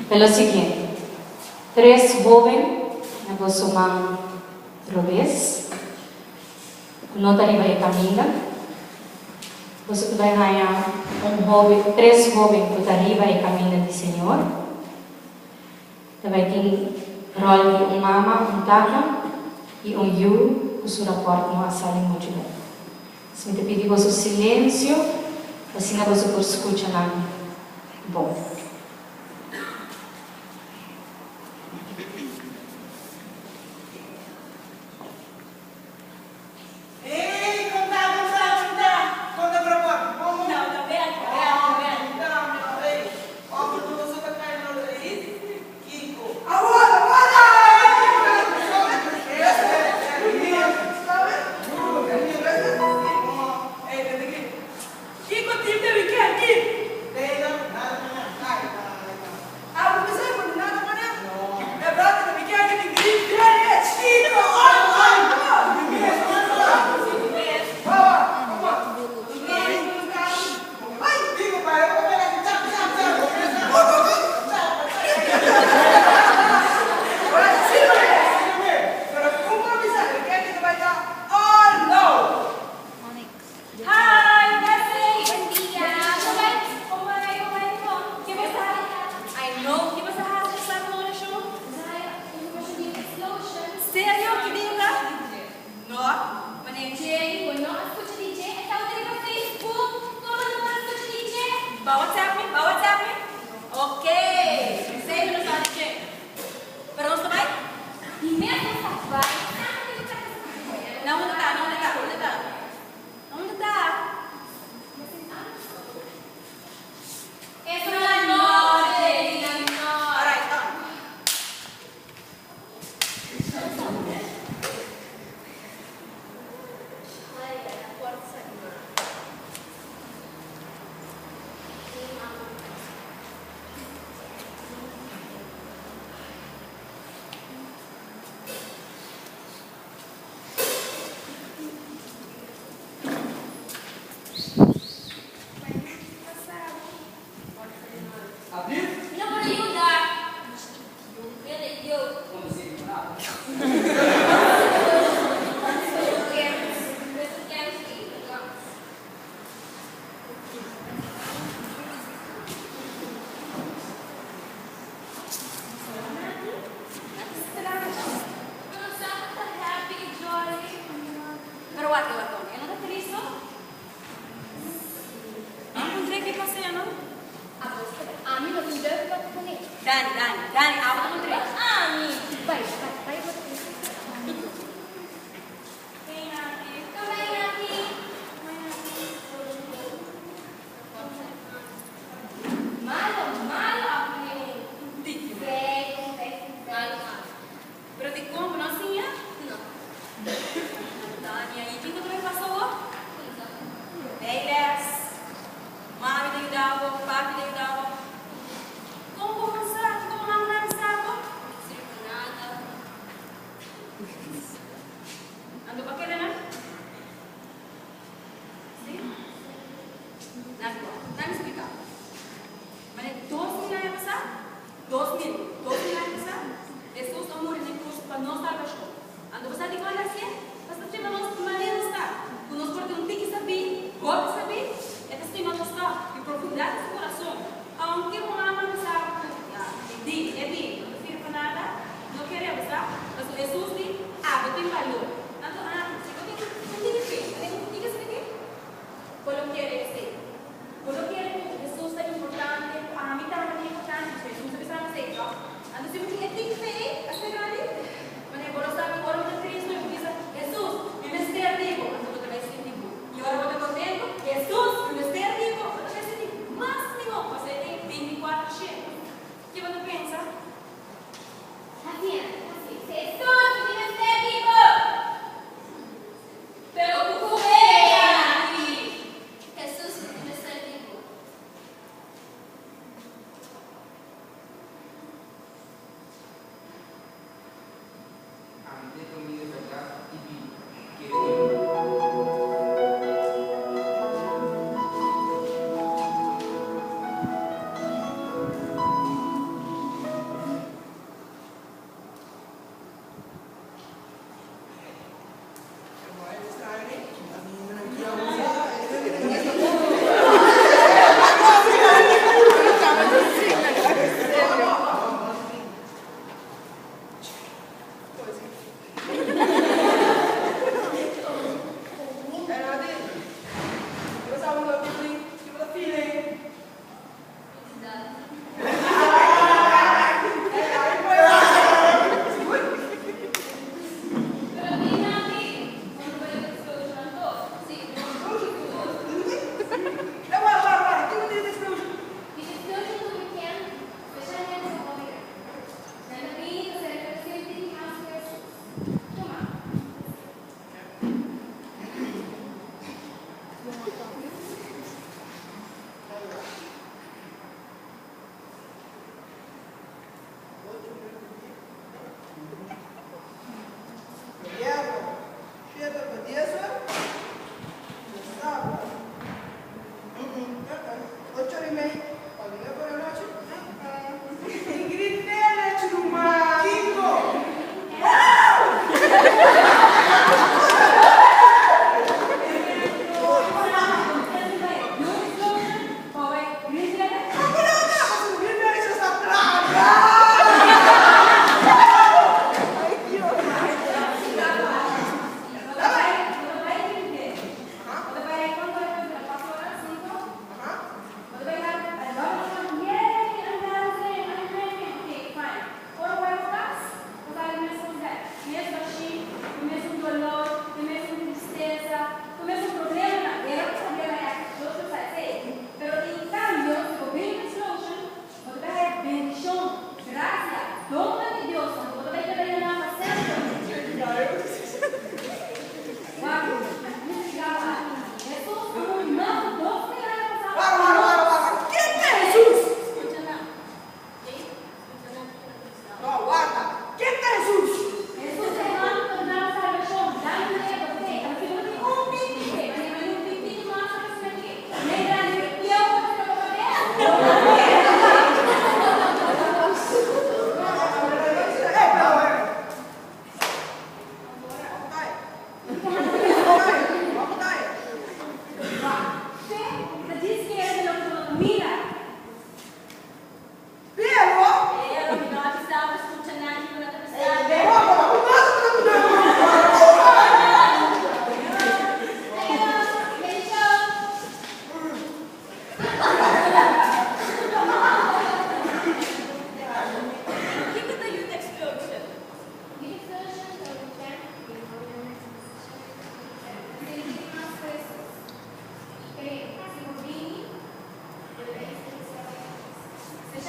Ta lo siguiente, Tres hóben na boso man robes ku no ta riba e kaminda. Boso ta bai haña un hóben, tres hóben ku ta riba e kaminda di Señor. Ta bai tin ròl di un mama, un tata i un yu ku su rapòrt no a sali muchu bon. Si mi ta pidi boso silensio, asina boso por skucha nan bon. Ey, kon ta, kon ta, kon ta? Kon ta propor? Bon, bon. No, ta bel, ta bel, ta bel. Oh, ta, mi ey. Of tur boso ta kai no ey? Kiko? Awor, awor! Kiko tin den weekend ki? Abo bisa ku nada mané? E brother den weekend ki tin grip ferias. Kiko oi oi Hi, Blessing! Bon dia! Bon dia! Kon bai? Kon bai di bo? Ke bo sa hasi? I know ke bo sa hasi pa start un orashon. Bo sa haya informashon di explosion. Serio? Ki dia ta? No. Manera Jay, bo no a skucha di dje? E tabata riba Facebook. Kon bo no por a skucha di dje? Ba WhatsApp mi, ba WhatsApp mi. Ok, esei mi no sa di dje. Pero nos ta bai? Di mes nos ta bai. Semper tin ku ta kos ku bo. Na unda ta? Na unda ta? Unda ta? Na unda ta? Eso na norte, na norte. Alright, on. Mi no por yuda. Pero sa ku ta happy i jolly. Pero wak e wak e no ta tristo? Nan puntr'é ke pas'é no? Abo ta ami no tin durf pa kuné. Dani, Dani, Dani, abo ta puntr'é. Ami. Bai, bai, bai bo ta puntr'é. Hey Nati. Kom bai Nati. Hoi Nati. Malo, malo a pone un. Tiki. Bek, bek, Malo, malo. Pero dikon bo no a siña? No. Dani, i kiko ta bai pasa awor? Bay les. Mami ta yuda bo, papi ta yuda bo. Kon bo por sa? Kiko bo mama nan bisa bo? Sirbi pa nada. Anto bo a kere nan? Si? Nan nan mi splika. Mane 2000 aña pasá, 2000, 2000 aña pasá, Hesus a muri den krus pa nos salbashon. Anto bo sa dikon el a hasié? Pasobra stima nos manera nos ta, ku nos por tin un tiki sabí, hopi sabí, e ta stima nos tòg di profundat di su kurason. Ounke bo mama no sa ku ya, e di, e di, no ta sirbi pa nada, no kere bo sa, pasobra Hesus di, Abo tin balor. Anto ami, si bo tin un tiki fe, un tiki sabi ke? Bo lo kere esei? Bo lo kere ku Hesus ta importante, ku ami tambe ta importante? Pasobra Hesus a bisa mi esei, tòg? Anto si bo tin e tiki fe ei, asina grandi, manera bo lo sa.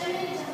Djamila.